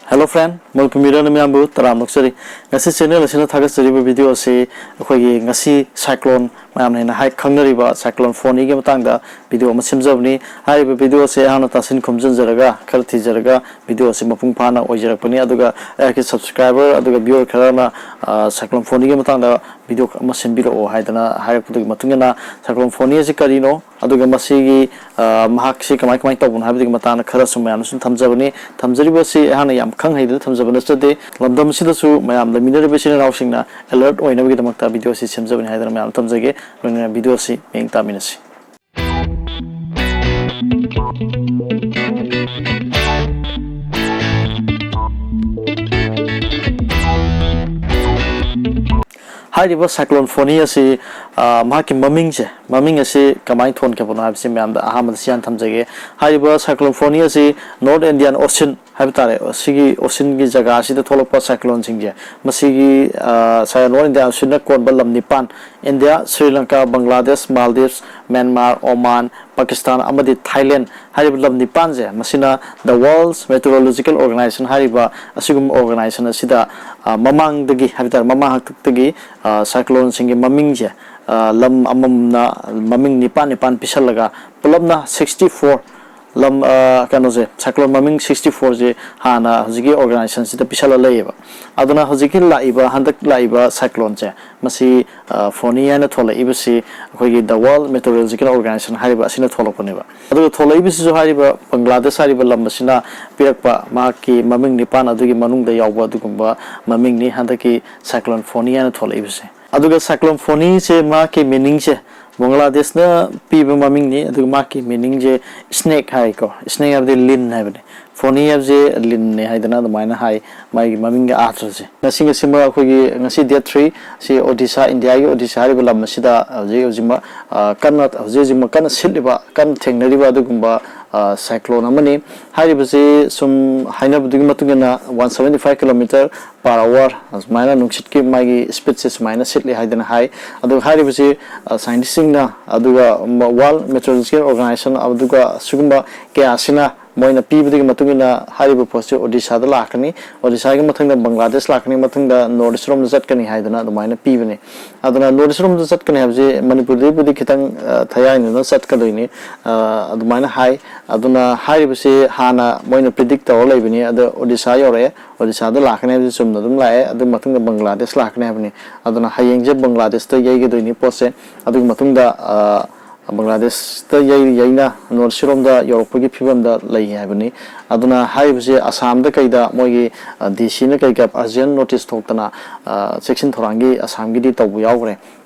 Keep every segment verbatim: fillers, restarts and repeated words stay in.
Hello friend, ꯃꯣꯏ ꯀꯨꯝꯕꯤꯔꯅ ꯃꯌꯥꯝꯕꯨ ꯇꯔꯥꯝ ꯅꯣꯛꯆꯔꯤ꯫ ꯉꯁꯤ channel ꯑꯁꯤꯅ ꯊꯥꯒꯠꯆꯔꯤꯕ video ꯑꯁꯤ ꯑꯩꯈꯣꯏꯒꯤ ꯉꯁꯤ cyclone, ꯃꯌꯥꯝꯅ ꯍꯦꯟꯅ ꯍꯥꯏ ꯈꯪꯅꯔꯤꯕ cyclone Fani ꯒꯤ ꯃꯇꯥꯡꯗ video ꯑꯃ ꯁꯦꯝꯖꯕꯅꯤ꯫ ꯍꯥꯏꯔꯤꯕ video ꯑꯁꯤ ꯑꯩꯍꯥꯛꯅ ꯇꯥꯁꯤꯟ ꯈꯣꯝꯖꯤꯟꯖꯔꯒ, ꯈꯔ ꯊꯤꯖꯔꯒ video ꯑꯁꯤ ꯃꯄꯨꯡ ꯐꯥꯅ ꯑꯣꯏꯖꯔꯛꯄꯅꯤ꯫ ꯑꯗꯨꯒ ꯑꯩꯍꯥꯛꯀꯤ subscriber ꯑꯗꯨꯒ viewer ꯈꯔꯅ, ꯑ, cyclone Fani ꯒꯤ ꯃꯇꯥꯡꯗ video ꯑꯃ ꯁꯦꯝꯕꯤꯔꯛꯑꯣ ꯍꯥꯏꯗꯅ ꯍꯥꯏꯔꯛꯄꯗꯨꯒꯤ ꯃꯇꯨꯡ ꯏꯟꯅ cyclone Fani ꯑꯁꯤ ꯀꯔꯤꯅꯣ, ꯑꯗꯨꯒ ꯃꯁꯤꯒꯤ, ꯑ, ꯃꯍꯥꯛꯁꯤ ꯀꯃꯥꯏ ꯀꯃꯥꯏ ꯇꯧꯕꯅꯣ ꯍꯥꯏꯕꯗꯨꯒꯤ ꯃꯇꯥꯡꯗ ꯈꯔꯁꯨ ꯃꯌꯥꯝꯅ ꯁꯨꯝ ꯊꯝꯖꯕꯅꯤ꯫ ꯊꯝꯖꯔꯤꯕ ꯑꯁꯤ ꯑꯩꯍꯥꯛꯅ ꯌꯥꯝ ꯈꯪ ꯍꯩꯗꯅ ꯊꯝꯖꯕ ꯅꯠꯆꯗꯦ꯫ ꯂꯝꯗꯝ ꯑꯁꯤꯗꯁꯨ ꯃꯌꯥꯝ ꯂꯩꯃꯤꯟꯅꯔꯤꯕ ꯏꯆꯤꯟ ꯏꯅꯥꯎꯁꯤꯡꯅ alert ꯑꯣꯏꯅꯕꯒꯤꯗꯃꯛꯇ video ꯑꯁꯤ ꯁꯦꯝꯖꯕꯅꯤ ꯍꯥꯏꯗꯅ ꯃꯌꯥꯝ ꯊꯝꯖꯒꯦ꯫ ꯂꯣꯏꯅꯅ video ꯑꯁꯤ ꯃꯤꯠꯌꯦꯡ ꯇꯥꯃꯤꯟꯅꯁꯤ꯫ ꯍꯥꯏꯔꯤꯕ cyclone Fani ꯑꯁꯤ, ꯑ, ꯃꯍꯥꯛꯀꯤ ꯃꯃꯤꯡꯁꯦ, ꯃꯃꯤꯡ ꯑꯁꯤ ꯀꯃꯥꯏꯅ ꯊꯣꯟꯈꯤꯕꯅꯣ ꯍꯥꯏꯕꯁꯤ ꯃꯌꯥꯝꯗ ꯑꯍꯥꯟꯕꯗ ꯁꯤ ꯍꯥꯟꯅ ꯊꯝꯖꯒꯦ꯫ ꯍꯥꯏꯔꯤꯕ cyclone Fani ꯑꯁꯤ North Indian Ocean ꯍꯥꯏꯕ ꯇꯥꯔꯦ, ꯁꯤꯒꯤ ocean ꯒꯤ ꯖꯒꯥ ꯑꯁꯤꯗ ꯊꯣꯛꯂꯛꯄ cyclone ꯁꯤꯡꯁꯦ, ꯃꯁꯤꯒꯤ, ꯑ, ꯁ-, North Indian Ocean ꯅ ꯀꯣꯟꯕ ꯂꯝ ꯅꯤꯄꯥꯟ, India, Sri Lanka, Bangladesh, Maldives, Myanmar, Oman, Pakistan ꯑꯃꯗꯤ Thailand ꯍꯥꯏꯔꯤꯕ ꯂꯝ ꯅꯤꯄꯥꯟꯁꯦ, ꯃꯁꯤꯅ the World Meteorological Organization ꯍꯥꯏꯔꯤꯕ ꯑꯁꯤꯒꯨꯝꯕ organization ꯑꯁꯤꯗ, ꯑ, ꯃꯃꯥꯡꯗꯒꯤ ꯍꯥꯏꯕ ꯇꯥꯔꯦ, ꯃꯃꯥꯡ ꯍꯥꯛꯇꯛꯇꯒꯤ, ꯑ, cyclone ꯁꯤꯡꯒꯤ ꯃꯃꯤꯡꯁꯦ, ꯑ, ꯂꯝ ꯑꯃꯃꯝꯅ ꯃꯃꯤꯡ ꯅꯤꯄꯥꯟ ꯅꯤꯄꯥꯟ ꯄꯤꯁꯜꯂꯒ ꯄꯨꯂꯞꯅ sixty four ꯂꯝ, ꯑ, ꯀꯩꯅꯣꯁꯦ, cyclone ꯃꯃꯤꯡ sixty four ꯁꯦ ꯍꯥꯟꯅ ꯍꯧꯖꯤꯛꯀꯤ organization ꯁꯤꯗ ꯄꯤꯁꯜꯂ ꯂꯩꯌꯦꯕ꯫ ꯑꯗꯨꯅ ꯍꯧꯖꯤꯛꯀꯤ ꯂꯥꯛꯏꯕ, ꯍꯟꯗꯛ ꯂꯥꯛꯏꯕ cyclone ꯁꯦ, ꯃꯁꯤ, ꯑ, Fani ꯍꯥꯏꯅ ꯊꯣꯜꯂꯛꯏꯕꯁꯤ ꯑꯩꯈꯣꯏꯒꯤ the World Meteorological Organization ꯍꯥꯏꯔꯤꯕ ꯑꯁꯤꯅ ꯊꯣꯛꯂꯛꯄꯅꯦꯕ꯫ ꯑꯗꯨꯒ ꯊꯣꯛꯂꯛꯏꯕꯁꯤꯁꯨ ꯍꯥꯏꯔꯤꯕ ꯕꯪꯒ꯭ꯂꯥꯗꯦꯁ ꯍꯥꯏꯔꯤꯕ ꯂꯝ ꯑꯁꯤꯅ ꯄꯤꯔꯛꯄ ꯃꯍꯥꯛꯀꯤ ꯃꯃꯤꯡ ꯅꯤꯄꯥꯟ ꯑꯗꯨꯒꯤ ꯃꯅꯨꯡꯗ ꯌꯥꯎꯕ ꯑꯗꯨꯒꯨꯝꯕ ꯃꯃꯤꯡꯅꯤ ꯍꯟꯗꯛꯀꯤ cyclone Fani ꯍꯥꯏꯅ ꯊꯣꯛꯂꯛꯏꯕꯁꯦ꯫ ꯑꯗꯨꯒ cyclone Fani ꯁꯦ ꯃꯍꯥꯛꯀꯤ meaning ꯁꯦ ꯕꯪꯒ꯭ꯂꯥꯗꯦꯁꯅ ꯄꯤꯕ ꯃꯃꯤꯡꯅꯤ, ꯑꯗꯨꯒ ꯃꯍꯥꯛꯀꯤ meaning ꯁꯦ snake ꯍꯥꯏꯀꯣ, snake ꯍꯥꯏꯕꯗꯤ ꯂꯤꯟ ꯍꯥꯏꯕꯅꯤ꯫ Fani ꯍꯥꯏꯕꯁꯦ ꯂꯤꯟꯅꯦ ꯍꯥꯏꯗꯅ ꯑꯗꯨꯃꯥꯏꯅ ꯍꯥꯏ, ꯃꯥꯒꯤ ꯃꯃꯤꯡꯒꯤ ꯑꯥꯔꯊꯁꯦ꯫ ꯉꯁꯤ, ꯉꯁꯤꯃꯛ ꯑꯩꯈꯣꯏꯒꯤ ꯉꯁꯤ date three ꯁꯤ ꯑꯣꯗꯤꯁꯥ, ꯏꯟꯗꯤꯌꯥꯒꯤ ꯑꯣꯗꯤꯁꯥ ꯍꯥꯏꯔꯤꯕ ꯂꯝ ꯑꯁꯤꯗ ꯍꯧꯖꯤꯛ ꯍꯧꯖꯤꯛꯃꯛ, ꯑ, ꯀꯟꯅ, ꯍꯧꯖꯤꯛ ꯍꯧꯖꯤꯛꯃꯛ ꯀꯟꯅ ꯁꯤꯠꯂꯤꯕ, ꯀꯟꯅ ꯊꯦꯡꯅꯔꯤꯕ ꯑꯗꯨꯒꯨꯝꯕ, ꯑ, cyclone ꯑꯃꯅꯤ꯫ ꯍꯥꯏꯔꯤꯕꯁꯤ ꯁꯨꯝ ꯍꯥꯏꯅꯕꯗꯨꯒꯤ ꯃꯇꯨꯡ ꯏꯟꯅ one seventy five kilometer per hour ꯑꯁꯨꯃꯥꯏꯅ ꯅꯨꯡꯁꯤꯠꯀꯤ ꯃꯥꯒꯤ speed ꯁꯦ ꯁꯨꯃꯥꯏꯅ ꯁꯤꯠꯂꯤ ꯍꯥꯏꯗꯅ ꯍꯥꯏ꯫ ꯑꯗꯨꯒ ꯍꯥꯏꯔꯤꯕꯁꯤ, ꯑ, scientist ꯁꯤꯡꯅ, ꯑꯗꯨꯒ World Meteorological Organization, ꯑꯗꯨꯒ ꯁꯤꯒꯨꯝꯕ ꯀꯌꯥ ꯑꯁꯤꯅ ꯃꯣꯏꯅ ꯄꯤꯕꯗꯨꯒꯤ ꯃꯇꯨꯡ ꯏꯟꯅ ꯍꯥꯏꯔꯤꯕ ꯄꯣꯠꯁꯤ ꯑꯣꯗꯤꯁꯥꯗ ꯂꯥꯛꯀꯅꯤ, ꯑꯣꯗꯤꯁꯥꯒꯤ ꯃꯊꯪꯗ ꯕꯪꯒ꯭ꯂꯥꯗꯦꯁ ꯂꯥꯛꯀꯅꯤ, ꯃꯊꯪꯗ ꯅꯣꯔꯠ ꯏꯁ ꯔꯣꯝꯗ ꯆꯠꯀꯅꯤ ꯍꯥꯏꯗꯅ ꯑꯗꯨꯃꯥꯏꯅ ꯄꯤꯕꯅꯤ꯫ ꯑꯗꯨꯅ ꯅꯣꯔꯠ ꯏꯁ ꯔꯣꯝꯗ ꯆꯠꯀꯅꯤ ꯍꯥꯏꯕꯁꯤ ꯃꯅꯤꯄꯨꯔꯗꯒꯤꯕꯨꯗꯤ ꯈꯤꯇꯪ, ꯑ, ꯊꯌꯥꯏꯅꯅ ꯆꯠꯀꯗꯣꯏꯅꯤ, ꯑ, ꯑꯗꯨꯃꯥꯏꯅ ꯍꯥꯏ꯫ ꯑꯗꯨꯅ ꯍꯥꯏꯔꯤꯕꯁꯤ ꯍꯥꯟꯅ ꯃꯣꯏꯅ ꯄ꯭ꯔꯤꯗꯤꯛ ꯇꯧꯔ ꯂꯩꯕꯅꯤ, ꯑꯗꯣ ꯑꯣꯗꯤꯁꯥ ꯌꯧꯔꯛꯑꯦ, ꯑꯣꯗꯤꯁꯥꯗ ꯂꯥꯛꯀꯅꯤ ꯍꯥꯏꯕꯁꯤ ꯆꯨꯝꯅ ꯑꯗꯨꯝ ꯂꯥꯛꯑꯦ, ꯑꯗꯨ ꯃꯇꯨꯡꯗ ꯕꯪꯒ꯭ꯂꯥꯗꯦꯁ ꯂꯥꯛꯀꯅꯤ ꯍꯥꯏꯕꯅꯤ꯫ ꯑꯗꯨꯅ ꯍꯌꯦꯡꯁꯦ ꯕꯪꯒ꯭ꯂꯥꯗꯦꯁꯇ ꯌꯩꯒꯗꯣꯏꯅꯤ ꯄꯣꯠꯁꯦ꯫ ꯑꯗꯨꯒꯤ ꯃꯇꯨꯡꯗ, ꯑ, ꯕꯪꯒ꯭ꯂꯥꯗꯦꯁꯇ ꯌꯩ ꯌꯩꯅ ꯅꯣꯔꯠ ꯏꯁ ꯔꯣꯝꯗ ꯌꯧꯔꯛꯄꯒꯤ ꯐꯤꯕꯝꯗ ꯂꯩ ꯍꯥꯏꯕꯅꯤ꯫ ꯑꯗꯨꯅ ꯍꯥꯏꯔꯤꯕꯁꯦ ꯑꯁꯥꯝꯗ ꯀꯩꯗ ꯃꯣꯏꯒꯤ, ꯑ, ꯗꯤ ꯁꯤꯅ ꯀꯩꯒ ꯑꯔꯖꯦꯟ ꯅꯣꯇꯤꯁ ꯊꯣꯛꯇꯅ, ꯑ, ꯆꯦꯛꯁꯤꯟ ꯊꯧꯔꯥꯡꯒꯤ ꯑꯁꯥꯝꯒꯤꯗꯤ ꯇꯧꯕ ꯌꯥꯎꯈ꯭ꯔꯦ꯫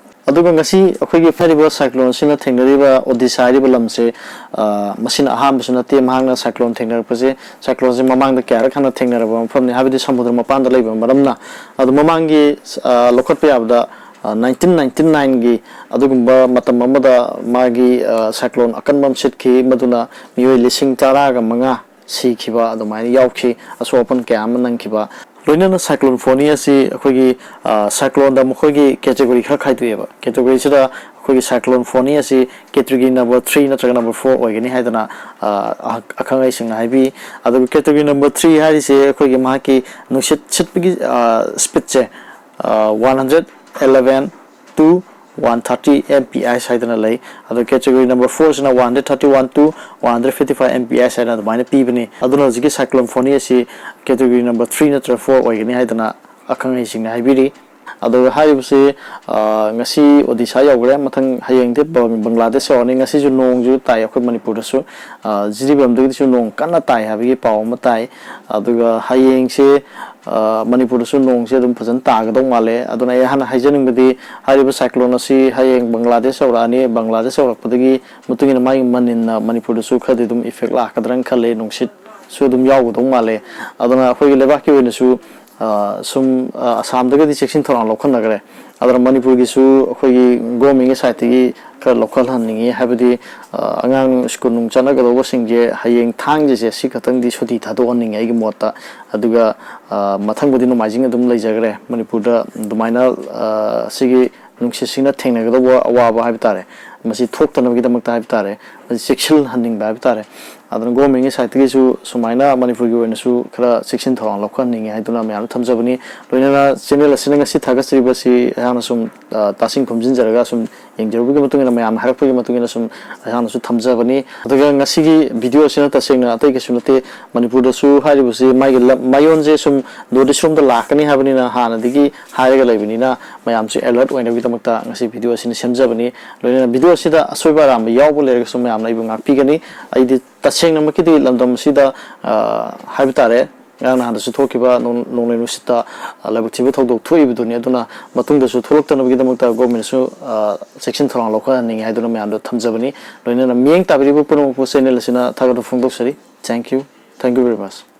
ꯑꯗꯨꯒ ꯉꯁꯤ ꯑꯩꯈꯣꯏꯒꯤ ꯍꯥꯏꯔꯤꯕ ꯁꯥꯏꯀ꯭ꯂꯣꯟꯁꯤꯅ ꯊꯦꯡꯅꯔꯤꯕ ꯑꯣꯗꯤꯁꯥ ꯍꯥꯏꯔꯤꯕ ꯂꯝꯁꯦ, ꯑ, ꯃꯁꯤꯅ ꯑꯍꯥꯟꯕꯁꯨ ꯅꯠꯇꯦ꯫ ꯃꯍꯥꯛꯅ ꯁꯥꯏꯀ꯭ꯂꯣꯟ ꯊꯦꯡꯅꯔꯛꯄꯁꯦ, ꯁꯥꯏꯀ꯭ꯂꯣꯟꯁꯦ ꯃꯃꯥꯡꯗ ꯀꯌꯥꯔꯛ ꯍꯥꯟꯅ ꯊꯦꯡꯅꯔꯕ ꯃꯐꯝꯅꯤ, ꯍꯥꯏꯕꯗꯤ ꯁꯃꯨꯗ꯭ꯔ ꯃꯄꯥꯟꯗ ꯂꯩꯕ ꯃꯔꯝꯅ꯫ ꯑꯗꯣ ꯃꯃꯥꯡꯒꯤ, ꯑ, ꯂꯧꯈꯠꯄ ꯌꯥꯕꯗ, ꯑ, ꯅꯥꯏꯟꯇꯤꯟ ꯅꯥꯏꯟꯇꯤ ꯅꯥꯏꯟꯒꯤ ꯑꯗꯨꯒꯨꯝꯕ ꯃꯇꯝ ꯑꯃꯗ ꯃꯥꯒꯤ, ꯑ, ꯁꯥꯏꯀ꯭ꯂꯣꯟ ꯑꯀꯟꯕ ꯑꯃ ꯁꯤꯠꯈꯤ, ꯃꯗꯨꯅ ꯃꯤꯑꯣꯏ ꯂꯤꯁꯤꯡ ꯇꯔꯥꯒ ꯃꯉꯥ ꯁꯤꯈꯤꯕ ꯑꯗꯨꯃꯥꯏꯅ ꯌꯥꯎꯈꯤ, ꯑꯁꯣꯛ ꯑꯄꯟ ꯀꯌꯥ ꯑꯃ ꯅꯪꯈꯤꯕ꯫ ꯂꯣꯏꯅꯅ ꯁꯥꯏꯀ꯭ꯂꯣꯟ ꯐꯣꯅꯤ ꯑꯁꯤ ꯑꯩꯈꯣꯏꯒꯤ, ꯑ, ꯁꯥꯏꯀ꯭ꯂꯣꯟꯗ ꯃꯈꯣꯏꯒꯤ ꯀꯦꯇꯦꯒꯣꯔꯤ ꯈꯔ ꯈꯥꯏꯗꯣꯛꯑꯦꯕ꯫ ꯀꯦꯇꯦꯒꯣꯔꯤꯁꯤꯗ ꯑꯩꯈꯣꯏꯒꯤ ꯁꯥꯏꯀ꯭ꯂꯣꯟ ꯐꯣꯅꯤ ꯑꯁꯤ ꯀꯦꯇꯦꯒꯣꯔꯤ ꯅꯝꯕꯔ ꯊ꯭ꯔꯤ ꯅꯠꯇ꯭ꯔꯒ ꯅꯝꯕꯔ ꯐꯣꯔ ꯑꯣꯏꯒꯅꯤ ꯍꯥꯏꯗꯅ, ꯑ, ꯑꯈꯪ ꯑꯍꯩꯁꯤꯡꯅ ꯍꯥꯏꯕꯤ꯫ ꯑꯗꯨꯒ ꯀꯦꯇꯦꯒꯣꯔꯤ ꯅꯝꯕꯔ ꯊ꯭ꯔꯤ ꯍꯥꯏꯔꯤꯁꯦ ꯑꯩꯈꯣꯏꯒꯤ ꯃꯍꯥꯛꯀꯤ ꯅꯨꯡꯁꯤꯠ ꯁꯤꯠꯄꯒꯤ, ꯑ, ꯁ꯭ꯄꯤꯠꯁꯦ, ꯑ, one hundred eleven to one thirty M P ꯑꯥꯏꯁ ꯍꯥꯏꯗꯅ ꯂꯩ꯫ ꯑꯗꯣ ꯀꯦꯇꯦꯒꯣꯔꯤ ꯅꯝꯕꯔ ꯐꯣꯔꯁꯤꯅ one hundred thirty one to one hundred fifty five M P ꯑꯥꯏꯁ ꯍꯥꯏꯅ ꯑꯗꯨꯃꯥꯏꯅ ꯄꯤꯕꯅꯤ꯫ ꯑꯗꯨꯅ ꯍꯧꯖꯤꯛꯀꯤ ꯁꯥꯏꯀ꯭ꯂꯣꯟ ꯐꯣꯅꯤ ꯑꯁꯤ ꯀꯦꯇꯦꯒꯣꯔꯤ ꯅꯝꯕꯔ ꯊ꯭ꯔꯤ ꯅꯠꯇ꯭ꯔꯒ ꯐꯣꯔ ꯑꯣꯏꯒꯅꯤ ꯍꯥꯏꯗꯅ ꯑꯈꯪ ꯑꯍꯩꯁꯤꯡꯅ ꯍꯥꯏꯕꯤꯔꯤ꯫ ꯑꯗꯨꯒ ꯍꯥꯏꯔꯤꯕꯁꯤ, ꯑ, ꯉꯁꯤ ꯑꯣꯗꯤꯁꯥ ꯌꯧꯈ꯭ꯔꯦ, ꯃꯊꯪ ꯍꯌꯦꯡꯗꯤ ꯕ-, ꯕꯪꯒ꯭ꯂꯥꯗꯦꯁ ꯌꯧꯔꯅꯤ꯫ ꯉꯁꯤꯁꯨ ꯅꯣꯡꯁꯨ ꯇꯥꯏ ꯑꯩꯈꯣꯏ ꯃꯅꯤꯄꯨꯔꯗꯁꯨ, ꯑ, ꯖꯤꯔꯤꯕꯥꯝꯗꯒꯤꯁꯨ ꯅꯣꯡ ꯀꯟꯅ ꯇꯥꯏ ꯍꯥꯏꯕꯒꯤ ꯄꯥꯎ ꯑꯃ ꯇꯥꯏ꯫ ꯑꯗꯨꯒ ꯍꯌꯦꯡꯁꯦ, ꯑ, ꯃꯅꯤꯄꯨꯔꯗꯁꯨ ꯅꯣꯡꯁꯦ ꯑꯗꯨꯝ ꯐꯖꯅ ꯇꯥꯒꯗꯧ ꯃꯥꯜꯂꯦ꯫ ꯑꯗꯨꯅ ꯑꯩ ꯍꯥꯟꯅ ꯍꯥꯏꯖꯅꯤꯡꯕꯗꯤ, ꯍꯥꯏꯔꯤꯕ ꯁꯥꯏꯀ꯭ꯂꯣꯟ ꯑꯁꯤ ꯍꯌꯦꯡ ꯕꯪꯒ꯭ꯂꯥꯗꯦꯁ ꯌꯧꯔꯛꯑꯅꯤ, ꯕꯪꯒ꯭ꯂꯥꯗꯦꯁ ꯌꯧꯔꯛꯄꯗꯒꯤ ꯃꯇꯨꯡ ꯏꯟꯅ ꯃꯥꯒꯤ ꯃꯅꯤꯟꯅ ꯃꯅꯤꯄꯨꯔꯗꯁꯨ ꯈꯔꯗꯤ ꯑꯗꯨꯝ ꯏꯐꯦꯛ ꯂꯥꯛꯀꯗ꯭ꯔꯅ ꯈꯜꯂꯦ, ꯅꯨꯡꯁꯤꯠꯁꯨ ꯑꯗꯨꯝ ꯌꯥꯎꯒꯗꯧ ꯃꯥꯜꯂꯦ꯫ ꯑꯗꯨꯅ ꯑꯩꯈꯣꯏꯒꯤ ꯂꯩꯕꯥꯛꯀꯤ ꯑꯣꯏꯅꯁꯨ, ꯑ, ꯁꯨꯝ, ꯑ, ꯑꯁꯥꯝꯗꯒꯗꯤ ꯆꯦꯛꯁꯤꯟ ꯊꯧꯔꯥꯡ ꯂꯧꯈꯠꯅꯈ꯭ꯔꯦ꯫ ꯑꯗꯨꯅ ꯃꯅꯤꯄꯨꯔꯒꯤꯁꯨ ꯑꯩꯈꯣꯏꯒꯤ ꯒꯣꯔꯃꯦꯟꯒꯤ ꯁꯥꯏꯠꯇꯒꯤ ꯈꯔ ꯂꯧꯈꯠꯍꯟꯅꯤꯡꯉꯤ, ꯍꯥꯏꯕꯗꯤ, ꯑ, ꯑꯉꯥꯡ ꯁ꯭ꯀꯨꯜ ꯅꯨꯡ ꯆꯠꯅꯒꯗꯧꯕꯁꯤꯡꯁꯦ ꯍꯌꯦꯡ ꯊꯥꯡꯖꯁꯦ ꯁꯤ ꯈꯛꯇꯪꯗꯤ ꯁꯨꯇꯤ ꯊꯥꯗꯣꯛꯍꯟꯅꯤꯡꯉꯤ ꯑꯩꯒꯤ ꯃꯣꯠꯇ꯫ ꯑꯗꯨꯒ, ꯑ, ꯃꯊꯪꯕꯨꯗꯤ ꯅꯣꯡꯃꯥꯏꯖꯤꯡ ꯑꯗꯨꯝ ꯂꯩꯖꯈ꯭ꯔꯦ꯫ ꯃꯅꯤꯄꯨꯔꯗ ꯑꯗꯨꯃꯥꯏꯅ, ꯑ, ꯁꯤꯒꯤ ꯅꯨꯡꯁꯤꯠꯁꯤꯡꯅ ꯊꯦꯡꯅꯒꯗꯧꯕ ꯑꯋꯥꯕ ꯍꯥꯏꯕ ꯇꯥꯔꯦ, ꯃꯁꯤ ꯊꯣꯛꯇꯅꯕꯒꯤꯗꯃꯛꯇ ꯍꯥꯏꯕ ꯇꯥꯔꯦ, ꯃꯁꯤ ꯆꯦꯛꯁꯤꯜꯍꯟꯅꯤꯡꯕ ꯍꯥꯏꯕ ꯇꯥꯔꯦ꯫ ꯑꯗꯨꯅ ꯒꯣꯔꯃꯦꯟꯒꯤ ꯁꯥꯏꯠꯇꯒꯤꯁꯨ ꯁꯨꯃꯥꯏꯅ ꯃꯅꯤꯄꯨꯔꯒꯤ ꯑꯣꯏꯅꯁꯨ ꯈꯔ ꯆꯦꯛꯁꯤꯟ ꯊꯧꯔꯥꯡ ꯂꯧꯈꯠꯍꯟꯅꯤꯡꯉꯦ ꯍꯥꯏꯗꯨꯅ ꯃꯌꯥꯝꯗ ꯊꯝꯖꯕꯅꯤ꯫ ꯂꯣꯏꯅꯅ ꯆꯦꯅꯦꯜ ꯑꯁꯤꯅ ꯉꯁꯤ ꯊꯥꯒꯠꯆꯔꯤꯕꯁꯤ ꯑꯩꯍꯥꯛꯅ ꯁꯨꯝ ꯇꯥꯁꯤꯟ ꯈꯣꯝꯖꯤꯟꯖꯔꯒ ꯁꯨꯝ ꯌꯦꯡꯖꯔꯨꯕꯒꯤ ꯃꯇꯨꯡ ꯏꯟꯅ, ꯃꯌꯥꯝꯅ ꯍꯥꯏꯔꯛꯄꯒꯤ ꯃꯇꯨꯡ ꯏꯟꯅ ꯁꯨꯝ ꯑꯩꯍꯥꯛꯅꯁꯨ ꯊꯝꯖꯕꯅꯤ꯫ ꯑꯗꯨꯒ ꯉꯁꯤꯒꯤ ꯚꯤꯗꯤꯑꯣ ꯑꯁꯤꯅ ꯇꯁꯦꯡꯅ ꯑꯇꯩ ꯀꯩꯁꯨ ꯅꯠꯇꯦ, ꯃꯅꯤꯄꯨꯔꯗꯁꯨ ꯍꯥꯏꯔꯤꯕꯁꯤ ꯃꯥꯒꯤ ꯂꯝ ꯃꯌꯣꯟꯁꯦ ꯁꯨꯝ ꯅꯣꯔꯠ ꯏꯁ ꯔꯣꯝꯗ ꯂꯥꯛꯀꯅꯤ ꯍꯥꯏꯕꯅꯤꯅ ꯍꯥꯟꯅꯗꯒꯤ ꯍꯥꯏꯔꯒ ꯂꯩꯕꯅꯤꯅ, ꯃꯌꯥꯝꯁꯨ ꯑꯦꯂꯔꯠ ꯑꯣꯏꯅꯕꯒꯤꯗꯃꯛꯇ ꯉꯁꯤ ꯚꯤꯗꯤꯑꯣ ꯑꯁꯤꯅ ꯁꯦꯝꯖꯕꯅꯤ꯫ ꯂꯣꯏꯅꯅ ꯚꯤꯗꯤꯑꯣ ꯑꯁꯤꯗ ꯑꯁꯣꯏꯕ ꯑꯔꯥꯟꯕ ꯌꯥꯎꯕ ꯂꯩꯔꯒꯁꯨ ꯃꯌꯥꯝꯅ ꯑꯩꯕꯨ ꯉꯥꯛꯄꯤꯒꯅꯤ꯫ ꯑꯩꯗꯤ ꯇꯁꯦꯡꯅꯃꯛꯀꯤꯗꯤ ꯂꯝꯗꯝ ꯑꯁꯤꯗ, ꯑ, ꯍꯥꯏꯕ ꯇꯥꯔꯦ, ꯉꯔꯥꯡ ꯅꯍꯥꯟꯗꯁꯨ ꯊꯣꯛꯈꯤꯕ ꯅꯣꯡ-, ꯅꯣꯡꯂꯩ ꯅꯨꯡꯁꯤꯠꯇ, ꯑ, ꯂꯥꯏꯕꯛ ꯊꯤꯕ ꯊꯧꯗꯣꯛ ꯊꯣꯛꯏꯕꯗꯨꯅꯤ꯫ ꯑꯗꯨꯅ ꯃꯇꯨꯡꯗꯁꯨ ꯊꯣꯛꯂꯛꯇꯅꯕꯒꯤꯗꯃꯛꯇ ꯒꯣꯔꯃꯦꯟꯅꯁꯨ, ꯑ, ꯆꯦꯛꯁꯤꯟ ꯊꯧꯔꯥꯡ ꯂꯧꯈꯠꯍꯟꯅꯤꯡꯉꯤ ꯍꯥꯏꯗꯨꯅ ꯃꯌꯥꯝꯗ ꯊꯝꯖꯕꯅꯤ꯫ ꯂꯣꯏꯅꯅ ꯃꯤꯠꯌꯦꯡ ꯇꯥꯕꯤꯔꯤꯕ ꯄꯨꯝꯅꯃꯛꯄꯨ ꯆꯦꯅꯦꯜ ꯑꯁꯤꯅ ꯊꯥꯒꯠꯄ ꯐꯣꯡꯗꯣꯛꯆꯔꯤ꯫ Thank you. Thank you very much.